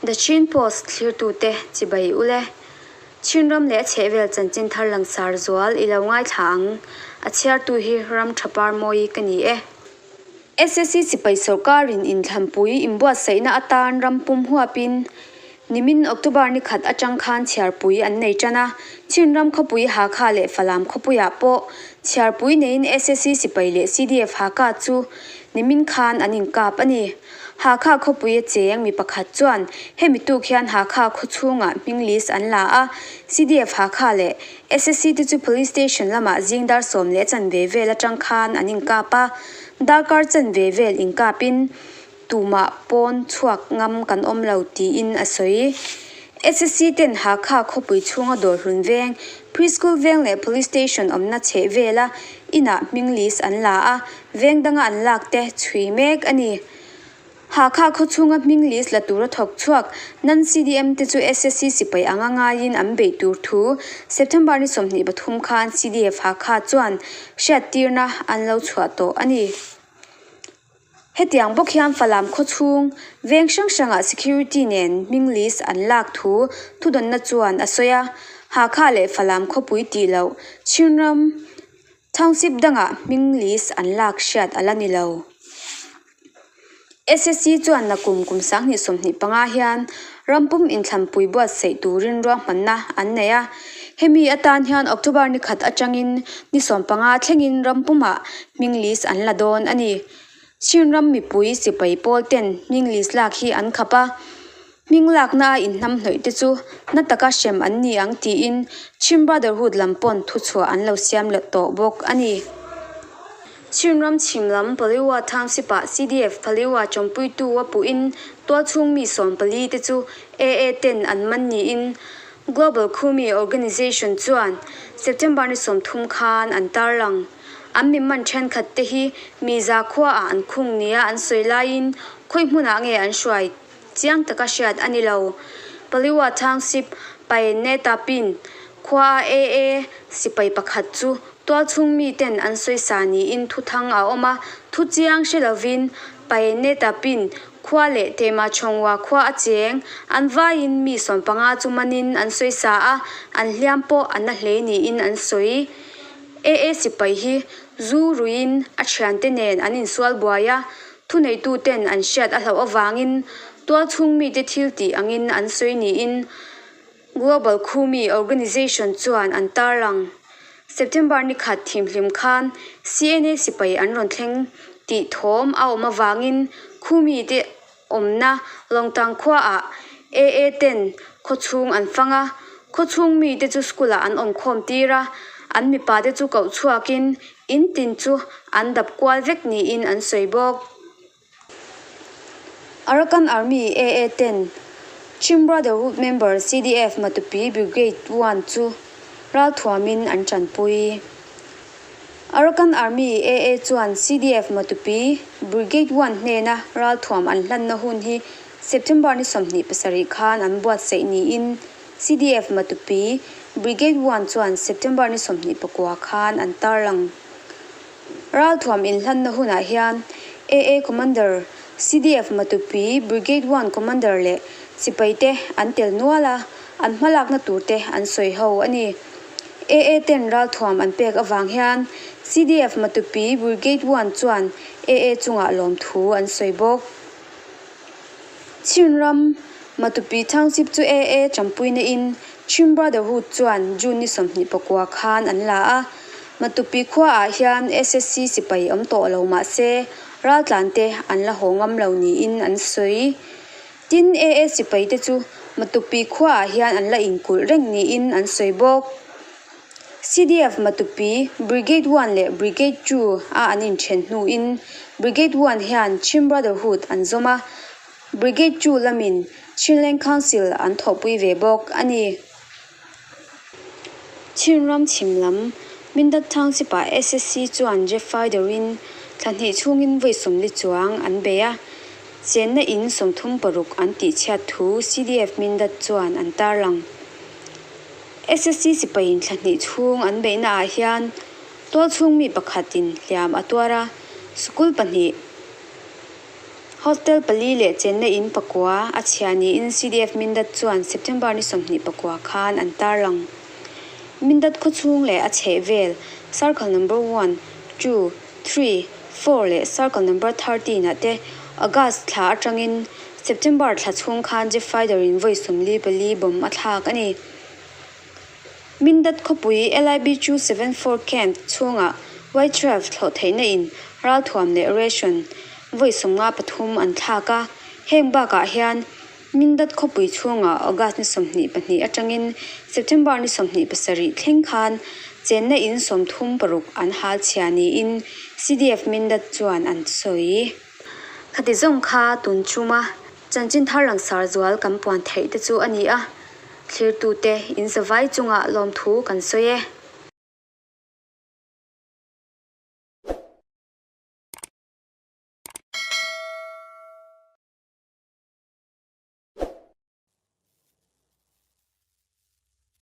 The Chin Post thlirtute chibai ule. Chinram le a chehvel chanchin thar langsar zual i lo ngaithla ang. A chhiartu hi ram tha par mawi ka ni e. SSC sipai sorkarin inthlanpui inbuatsaihna atan ram pum huapin nimin October ni khat atang khan chhiarpui an nei tan a. Chinram khawpui Hakha leh Falam khawpuiah pawh chhiarpui neiin SSC sipai leh CDF Hakha chu nimin khan an inkap a ni. Hakha khawpui a cheng mi pakhat chuan hemi tuk hian Hakha khaw chhungah hming list an la a, CDF Hakha leh SSC te chu Police Station lamah zing dar 10 chanve vel atang khan an inkap a, darkar chanve vel inkapin tumah pawn chhuak ngam kan awm lo tiin a sawi. SSC ten Hakha khawpui chhunga dawr hlun veng, Preschool veng leh Police Station awmna chheh vela inah hming list an la a, veng danga an lak te chhui mek a ni. Hakha khaw chhunga hming list la tura thawk chhuak nan CDM te chu SSC sipai anga ngaiin an beih tur thu September ni 23 khan CDF Hakha chuan hriat tirna an lo chhuah tawh a ni. Hetiang bawk hian Falam khaw chhung veng hrang hrangah security nen hming list an lak thu thudawnna chuan a sawi a. Hakha leh Falam khawpui tih loh Chinram Township dangah hming list an lak hriat a la ni lo. SSC chuan nakum kum 2025 hian rampum inthlanpui buatsaih turin ruahmanna an nei a. Hemi atan hian October ni khat atangin ni 15 thlengin rampumah hming list an la dawn a ni. Chinram mipui sipai pawl ten hming list lak hi an khap a. Hming lakna a inhnam hnawih te chu na taka hrem an ni ang tiin Chin Brotherhood lam pawn thuchhuah an lo siam leh tawh bawk a ni. Chinram chhim lam Paliwa Township-ah CDF Paliwa tawmpuitu a puhin tualchhung mi 14 te chu AA ten an man niin Global Khumi Organization chuan September ni 30 khan an tarlang. An mi man thenkhat te hi mi zakhuaah an khung nia an sawi laiin khawi hmunah nge an hruai chiang taka hriat a ni lo. Paliwa Township Paeneta pin khua AA sipai pakhat chu tualchhung mi ten an sawi sa niin thuthang a awm a, thu chiang hre lovin Paeneta pin khua leh Tema Chhawngwa khua a cheng an vaiin mi 15 chu manin an sawi sa a, an hliam pawh an na hle niin an sawi. AA sipai hi zu ruiin a thiante nen an insual buai a, thuneitu ten an hriat a hlauh avangin tualchhung mite thil tih angin an sawi niin Global Khumi Organization chuan an tarlang. September ni khat thimhlim khan CNA sipai an rawn thleng tih thawm a awm avangin Khumi te awmna Lawngtang khuaah AA ten khaw chhung an fang a, khaw chhung mite chu school-ah an awm khawm tir a, an mipa te chu koh chhuakin in tin chu an dap kual vek niin an sawi bawk. Arakan Army AA ten Chin Brotherhood member CDF Matupi Brigade 1 chu ralthuamin an tanpui. Arakan Army AA chuan CDF Matupi Brigade 1 hnena ralthuam an hlanna hun hi September ni 27 khan an buatsaih niin CDF Matupi Brigade 1 chuan September ni 29 khan an tarlang. Ralthuam inhlanna hunah hian AA Commander CDF Matupi Brigade 1 Commander leh sipai te an tel nual a, an hmalakna tur te an sawi ho a ni. AA ten ralthuam an pek awang hian CDF Matupi Brigade 1 chuan AA chungah lawm thu an sawi bawk. Chinram Matupi Township chu AA tampuina in Chin Brotherhood chuan June ni 29 khan an la a. Matupi khuaah hian SSC sipai awm tawh lo mah se raltlan te an la haw ngam lo niin an sawi. Tin AA sipai te chu Matupi khuaah hian an la inkulh reng niin an sawi bawk. CDF Matupi Brigade 1 leh Brigade 2 a an inthen hnuin Brigade 1 hian Chin Brotherhood an zawm a, Brigade 2 lamin Chinland Council an thawhpui ve bawk a ni. Chinram chhim lam Mindat Township-ah SSC chuan jet fighter-in thla hnih chhungin vawi 40 chuang an bei a, chenna in 36 an tihchhiat thu CDF Mindat chuan an tarlang. SSC sipain thla hnih chhung an beihnaah hian tualchhung mi pakhatin hliam a tuar a, school pahnih. Hostel pali leh chenna in pakua a chhia niin CDF Mindat chuan September ni 29 khan an tarlang. Mindat khawchhung leh a chhehvel Circle Number One, Two, Three, Four leh Circle Number 13 ah te August thla atangin September thla chhung khan Jet Fighter in vawi 44 bomb a thlak a ni. Mindat khawpui LIB 274 Camp chhungah Y-twelve thlawh theihna in ralthuam leh ration vawi 53 an thlak a, heng bakah hian Mindat khawpui chhungah August ni 22 atangin September ni 27 thleng khan chenna in 36 an hal chhia niin CDF Mindat chuan an sawi. Khati zawng kha tun chuma chanchin thar langsar zual kan puan theih te chu a ni a, thlirtute in zavai chungah lawmthu kan sawi e.